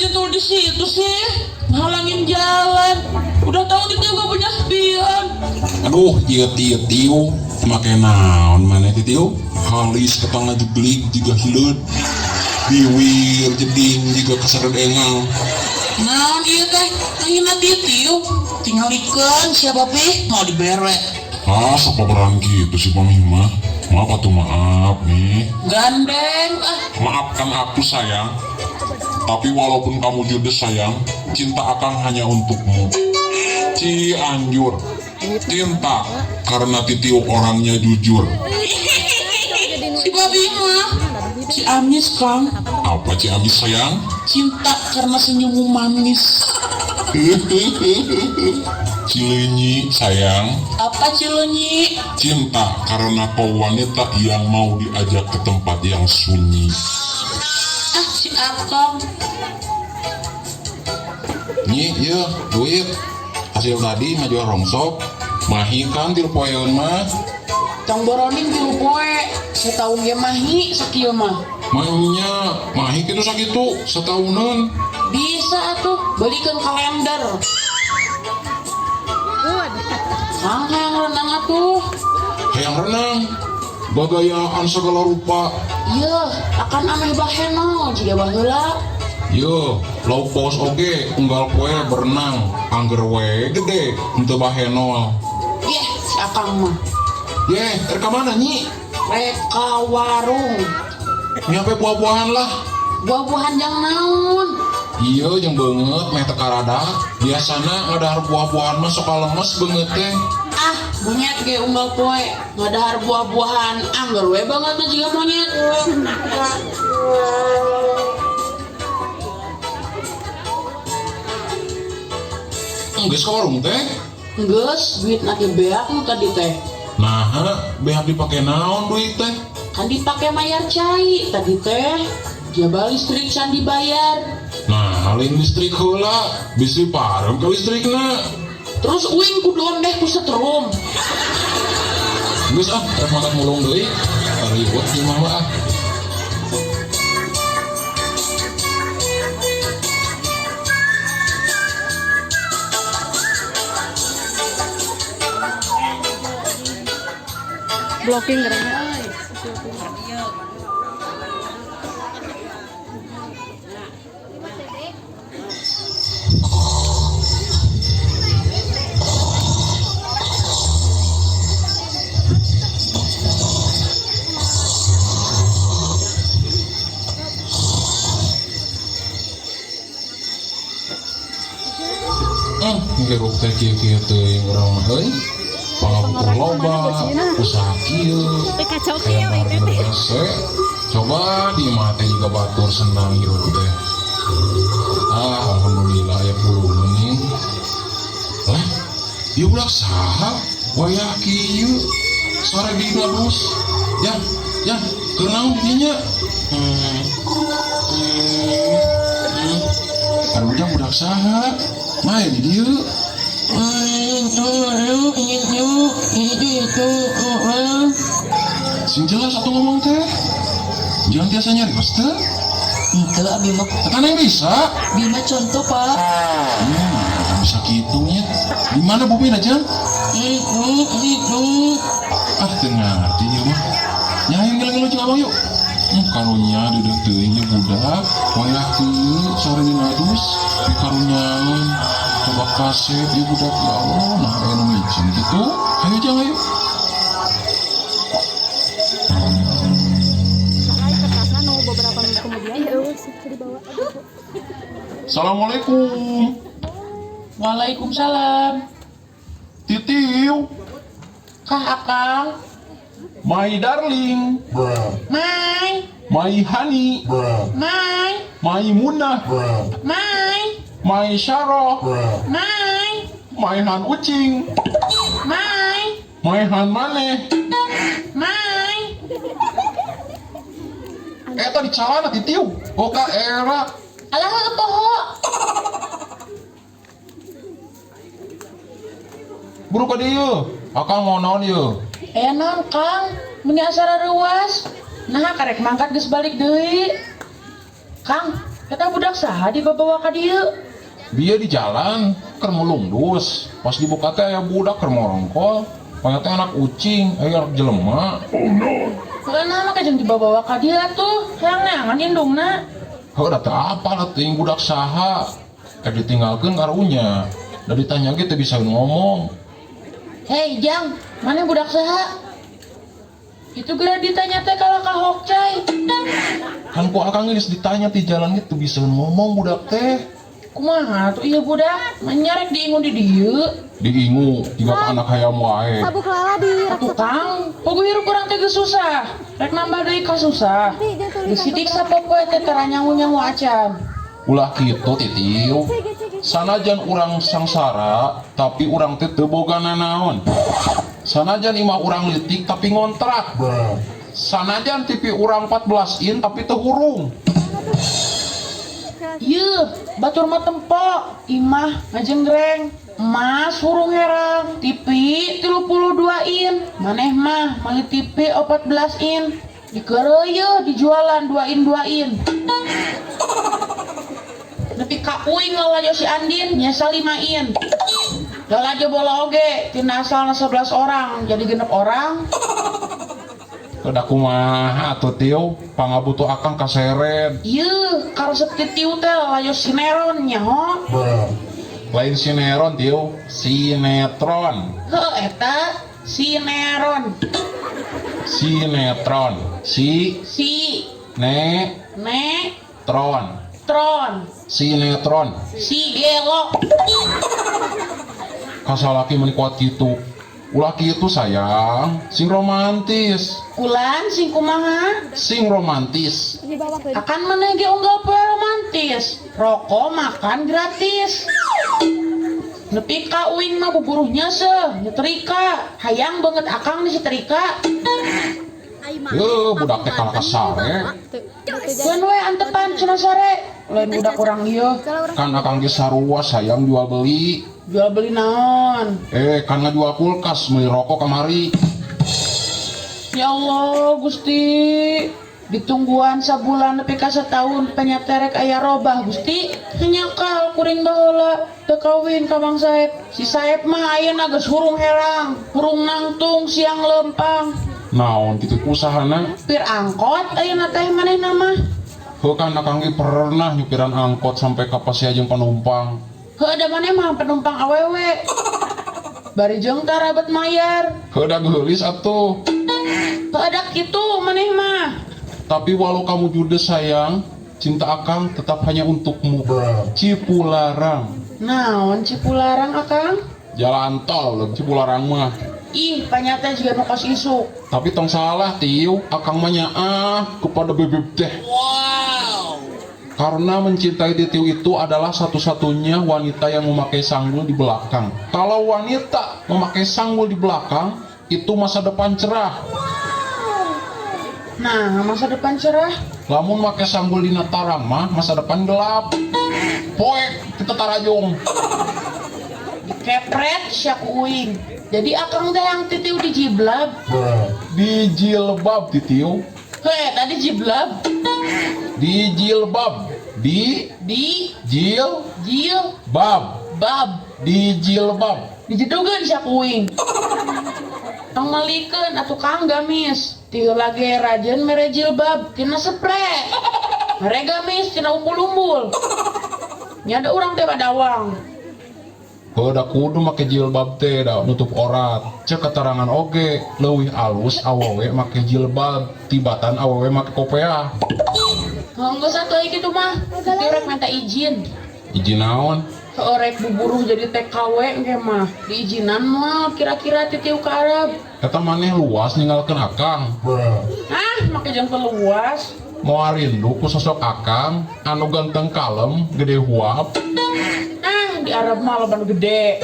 nyetul di situ sih? Ngalangin jalan. Udah tahu kita gak punya spion. Aduh, ieu tiu tiu make naon maneh tiu? Halis ketang ngajeglig jiga hileud. Biwir jeding jiga kasareud engang. Naon ieu teh? Ngahina Titiu. Tingalikeun siapa pi mau dibere. Ah, sok paberan gitu sih mami mah. Maaf atuh maaf nih. Gandeng ah. Maafkan aku sayang. Tapi walaupun kamu judes sayang, cinta akang hanya untukmu. Cianjur. Cinta karena Titio orangnya jujur. Si babi mah. Ciamis Kang. Apa Ciamis sayang? Cinta karena senyummu manis. Cileunyi sayang. Apa Cileunyi? Cinta karena kau wanita yang mau diajak ke tempat yang sunyi. Ah si Akang. Nyi, ieu duit. Hasil tadi ngajual rongsok. Mahi kan tilu poeun mah. Tong boroning 3 poe. Setahun ge mahi sakieu mah. Maenya, mahi kitu sakitu setahunan. Bisa atuh belikan kalender. Kang hayang renang atuh. Hayang renang. Bagayaan segala rupa. Iya, akan aneh baheno jiga baheula. Yo, lauk paus oge unggal poe berenang. Angger we gede henteu bahenol. Yeh, si Akang mah. Ye, rek ka mana nyi? Rek ka warung. Nyiapé buah-buahan lah. Buah-buahan jang naon? Iya, jeung beungeut meh teu karadak. Biasana ngadahar buah-buahan mah sok lemes beungeut teh. Ah, monyet ge unggal poe ngadahar buah-buahan angger we banget mah jiga monyet. Geus ka warung teh? Geus, duit ge beak nu tadi teh. Nah, beak dipake naon duit teh? Kan dipake mayar cai tadi teh. Jaba listrik can dibayar. Nah, lain listrik heula, bisi pareum ke listrikna. Terus uing kudu ondeh ku setrum. Geus ah, rek makan mulung deui. Ribut di mah ah. Blocking geraknya. Hirup teh kieu-kieu teuing urang mah euy. Pangabutuh loba, usaha kieu. Kacau kieu Hayang itu teh. hese. Coba di imah teh juga batur senang hirup teh. Ah, alhamdulillah aya pulungan nih. Lah, ieu budak saha? Wayah kieu. Sore dina dus. Ya, ya, keur naon di dinya? Aduh, jang budak saha? Main di dieu. Sing jelas atuh ngomong teh. Jangan tiasa nyarios teh. Henteu abi mah. Kan yang bisa. Bima contoh Pak. Bisa gitu nya. Di mana bumi aja? Ah, teu ngarti ieu mah. Nya hayang ngilu-ngilu jeung abang yuk. Karunya deudeuh teuing ieu budak. Wayah kieu sore dina dus dikarunyaan. Coba kasep ieu budak ya Allah, nah aya nu ngijin kitu. Hayu jang hayu. Kertasna nu beberapa menit kemudian. Iya, sih dibawa. Assalamualaikum. Waalaikumsalam. Titiu, Kah Akang? My darling, Mai, my honey, mai, my munah, mai, my syaro, mai, my han ucing, mai, my han maneh. Mai. Eta di calana Titiu. Oh ka era. Alah poho. Buru ka dieu. Akang mau naon ieu? Eh naon Kang? Meni asa rareuwas. Nah karek mangkat geus balik deui. Kang, Eta budak saha dibawa ka dieu? Dia di jalan keur mulung dus. Pas dibuka teh aya budak keur morongkol. Panya teh anak ucing, aya jelema. Heeh, make jeung dibawa ka dieu atuh. Hayang neangan indungna. Heuh, da teu apal atuh budak saha. Ditinggalkeun karunya. Da ditanya ge teu bisa ngomong. Hei, Jang, mana budak saha? Itu geura ditanya teh kalah ka hokcai. Kan ku akang geus ditanya ti jalan ge teu bisa ngomong budak teh. Kumaha tuh ieu budak? Manyarek diingu di dieu. Diingu jiga ka anak hayam wae. Sabuk lala di Atuh Kang, pogo hirup urang teh geus susah. Rek nambah deui ka susah. Geus sidik sapopoe teh tara nyangu-nyangu acan. Ulah kitu, Titiu. Sanajan urang sangsara, tapi urang teh teu boga nanaon. Sanajan imah urang leutik tapi ngontrak. Sanajan TV urang 14 in tapi teu hurung. Yeuh, batur mah tempo, imah ngajenggreng, emas hurung herang, TV 32 in, maneh mah meuli TV 14 in. Dikeureuy yeuh dijualan 2 in 2 in. Nepi ka uing lalajo si Andin nyesa 5 in. Lalajo bola oge tina asalna 11 orang jadi genep orang. Da kumaha atuh, Tiu, pangabutuh akang kaseret. Yeuh, karesep Titiu teh lalajo sineron nyaho. Lain sineron, Tiu, sinetron. Heuh, eta sineron. Sinetron. Si Si ne ne tron. Tron. Sinetron. Si gelo. Kasalaki meuni kuat kitu. Ulah kitu, sayang, sing romantis. Kulan sing kumaha? Sing romantis. Dibawa ke Akan maneh ge unggal poe romantis. Rokok makan gratis. Nepi ka uing mah buburuhnya seh, nyetrika. Hayang banget akang disetrika. Yeuh, budak teh kalah kasare. Keun we antepan cenah sare. Lain budak urang ieu. Kan akang ge sarua, sayang, jual beli. Jual beli naon? Kan ngajual kulkas meuli rokok kamari. Ya Allah, Gusti. Ditungguan sabulan nepi ka satahun panyaterek aya robah, Gusti. Nyakal kuring baheula teu kawin ka Mang Saep. Si Saep mah ayeuna geus hurung herang, hurung nangtung siang lempang. Naon kitu usahana? Pir angkot ayeuna teh manehna mah. Heuh, kan akang ge pernah nyupiran angkot sampai ka pasea jeung penumpang. Heuh, da maneh mah penumpang awewe. Bari jeung tarabet mayar. Heuh, da geulis atuh. Heuh, da kitu maneh mah. Tapi walau kamu judes, sayang, cinta akang tetap hanya untukmu. Cipularang. Naon Cipularang, Akang? Jalan tol Cipularang mah. Ih, panyata juga nu kos isuk. Tapi tong salah, Tiu, akang mah nyaah kepada bebeb teh. Wow. Karena mencintai Titiu itu adalah satu-satunya wanita yang memakai sanggul di belakang. Kalau wanita memakai sanggul di belakang, itu masa depan cerah. Nah, masa depan cerah. Lamun make sanggul dina tarang mah masa depan gelap. Poek kita tarajung. Dikepret sia ku uing. Jadi akang teh yang Titiu dijiblab. Di jilbab, Titiu. Heh, tadi jiblab. Di jilbab. Di Di jil jil bab. Bab. Di jilbab. Dijedugeun sia ku uing. Tong melikeun atuh Kang gamis. Ti heula ge rajeun mere jilbab tina sepre. Mere gamis tina umbul-umbul. Nya da urang teh badawang. Heuh, da kudu make jilbab teh da nutup orat. Cek keterangan oge leuwih alus awewe make jilbab tibatan awewe make kopeah. Heuh, geus atuh kitu mah. Teu rek minta izin. Izin naon? Heuh, rek buburuh jadi TKW engke mah. Diizinan moal kira-kira Titiu ka Arab? Eta maneh luas ninggalkeun akang. Ah, make jeung teu luas. Moal rindu ku sosok akang anu ganteng kalem gede huap? Ah, di Arab mah loba nu gede.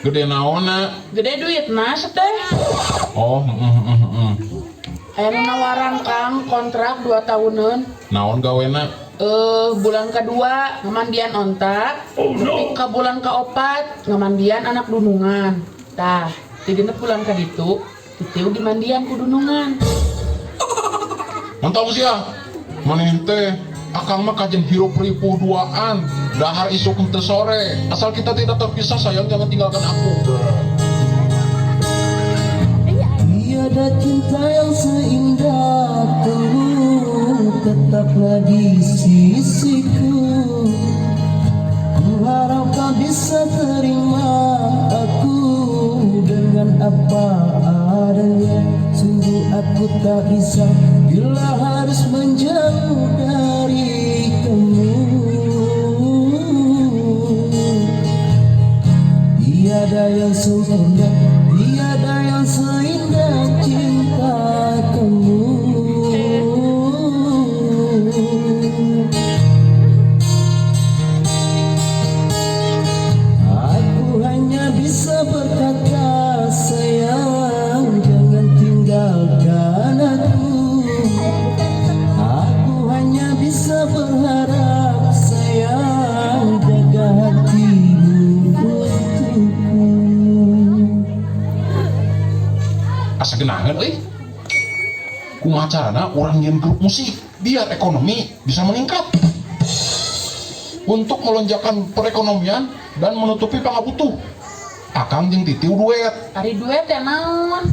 Gede naonna? Gede duitna teh. Oh, mm. Aya nu nawaran, Kang, kontrak 2 tahuneun. Naon gawena? Bulan kedua ngamandian onta. Oh, no. Ka bulan keopat ngamandian anak dunungan. Tah, di genep bulan kaditu, Titiu dimandian ku dunungan. Mantap sia. Maneh teh Akang mah kajen hirup ripuh duaan. Dahar isuk henteu sore. Asal kita tidak terpisah, sayang, jangan tinggalkan aku. Tiada cinta yang seindah kamu. Tetaplah di sisiku. Ku harap kau bisa terima aku dengan apa adanya. Sungguh aku tak bisa bila harus menjauh dari kamu. Tiada yang sempurna, tiada yang seindah cinta kamu. Aku hanya bisa berkata, sayang, jangan tinggalkan aku. Aku hanya bisa berharap, sayang, jaga hatimu untukku. Asa genahan euy. Kumaha carana urang nyieun grup musik biar ekonomi bisa meningkat. Untuk melonjakkan perekonomian dan menutupi pangabutuh. Akang jeung Titiu duet. Ari duet ya naon?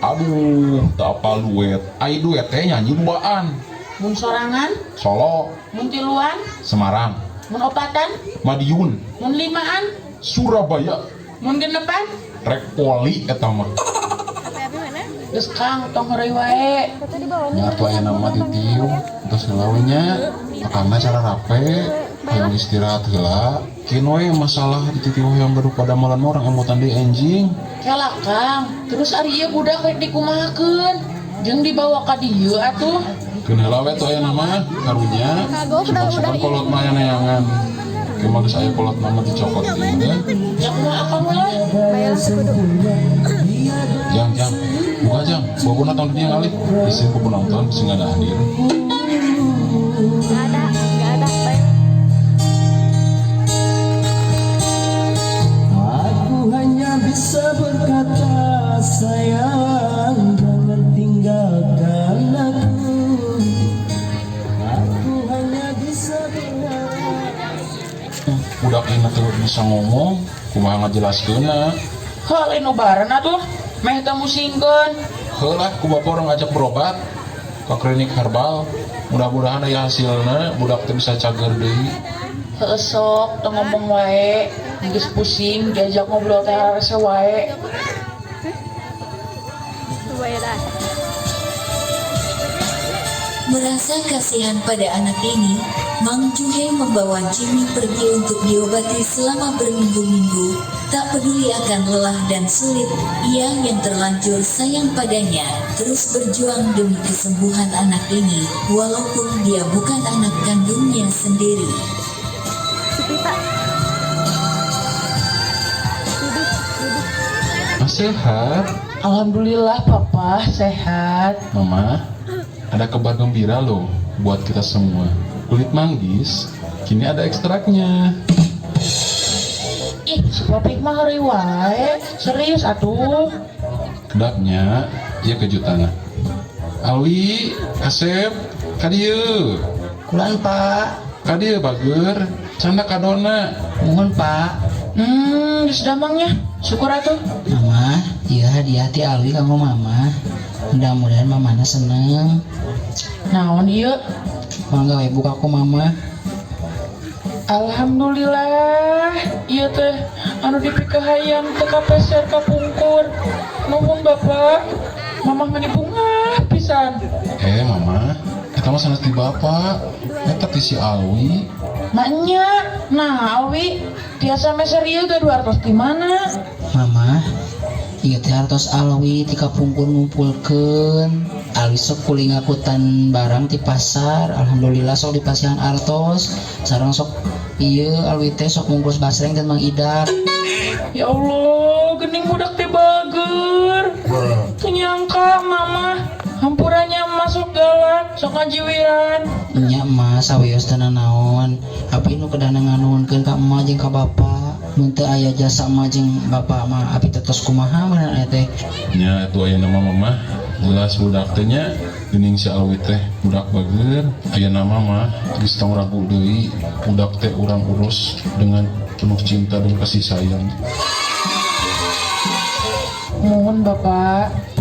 Aduh, tak apal duet. Ai duet teh nyanyi duaan. Mun sorangan, Solo, mun tiluan, Semarang, mun opatan, Madiun, mun limaan, Surabaya, mun genepan. Rek poli eta mah. Geus Kang, tong heureuy wae. Nya atuh aya nama Titiu, tos heula we nya. Akangna cara rape, hayang istirahat heula. Kin we masalah di Titiu yang baru pada malam orang emutan deui enjing. Kela Kang, terus ari ieu budak rek dikumahakeun? Jeung dibawa ka dieu atuh. Keun heula we tuh aya nama karunya. Sugan-sugan kolot mah aya neangan. Ke mah geus aya kolot mah dicokot deui teh. Ya kumaha akang we lah. Jang, jang, buka jang, bobona tong di dieu ngalih. Isin ku penonton sing ada hadir. Gak ada, gak ada. Baik. Aku hanya bisa berkata, sayang, jangan tinggalkan aku. Aku hanya bisa berharap. Budak ini teu bisa ngomong, kumaha ngajelaskeunna. Heuh, lain ubaran atuh. Meh teu musingkeun. Heulah ku bapak orang ngajak berobat ke klinik herbal. Mudah-mudahan aya hasilna, budak teh bisa cager deui. Heuh sok, teu ngomong wae. Geus pusing diajak ngobrol teh rese wae. Bayar. Merasa kasihan pada anak ini, Mang Juhe membawa Jimmy pergi untuk diobati selama berminggu-minggu. Tak peduli akan lelah dan sulit, ia yang terlanjur sayang padanya, terus berjuang demi kesembuhan anak ini, walaupun dia bukan anak kandungnya sendiri. Si Pita. Duduk, duduk. Mas sehat? Alhamdulillah papa sehat. Mama, ada kabar gembira loh buat kita semua. Kulit manggis, kini ada ekstraknya. Ih, si Popik mah heureuy wae. Serius atuh. Kedapnya, ieu kejutanna. Alwi, Asep, ka dieu. Kulan Pak, Ka dieu bager, canda kadona. mohon Pak. Geus damangnya. Syukur atuh. Mama, iya hadiah ti Alwi kanggo mama. Mudah-mudahan mamana seneng. Naon ieu? Mangga we buka ku mama. Alhamdulillah, ieu teh anu dipikahayang teu kapeser kapungkur. Nuhun Bapak. Mamah meni bungah pisan. Mama, eta mah sanes ti bapak. Eta ti si Alwi. Maknya, nah Alwi, tiasa meser ieu teh 200 di mana? Mama, ieu teh hartos Alwi ti kapungkur ngumpulkeun. Alwi sok kuli ngakutan barang ti pasar. Alhamdulillah sok dipasihan artos. Sareng sok ieu Alwi teh sok mungkus basreng dan Mang Idar. Ya Allah, gening budak teh bager. Teu nyangka mama hampurannya masuk galak, sok ngajiwiran. Nya emak sawios teu nanaon. Abi nu kedana nganuhunkeun ka emak jeung ka bapa. Mun teu aya jasa emak jeung bapa mah abi teh tos kumaha meureun aya teh. Nya atuh aya nama mama, jelas budak teh nya. Geuning si Alwi teh budak bager. Aya nama mah geus tong ragu deui, budak teh urang urus dengan penuh cinta dan kasih sayang. Mohon, Bapak.